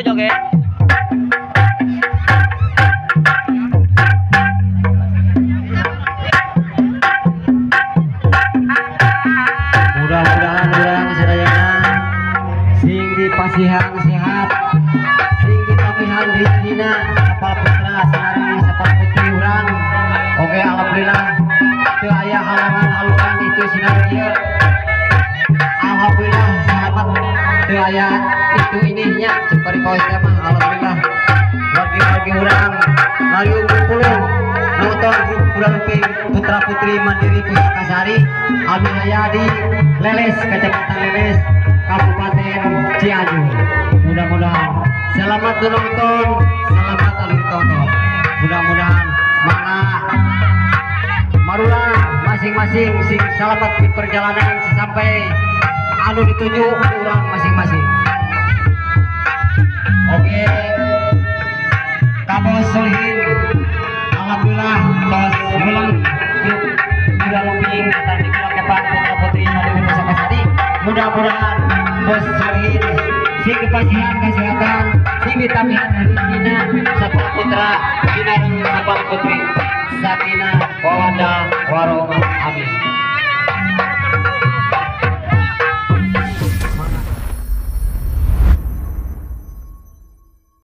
Joget. Mudah-mudahan urang sadayana sing dipasihan sehat, sing ditambihan rezekina sapal putra sareng sapal putri urang. Oke, alhamdulillah teu aya halangan haluan itu sinar ieu. Alhamdulillah selamat teu aya itu ininya cepari kaos mah alhamdulillah. Wargi-wargi urang ngaliung pulung nonton grup Kuda Lumping Putra Putri Mandiri Pusakasari anu aya di Leles, Kecamatan Leles, Kabupaten Cianjur. Mudah-mudahan selamat menonton, selamat anu ditonton. Mudah-mudahan mana marulang masing-masing sing selamat di perjalanan sampai anu dituju urang masing-masing. Oke, Kabos Solihin, alhamdulillah tos ngulang grup Kuda Lumping atau di Kepang Putra Putri Mandiri Pusakasari. Mudah-mudahan Bos Solihin sing dipasihan kesehatan, sing ditambihan rezekina sapal putra sinareng sapal putri, sakinah mawaddah warahmah, amin.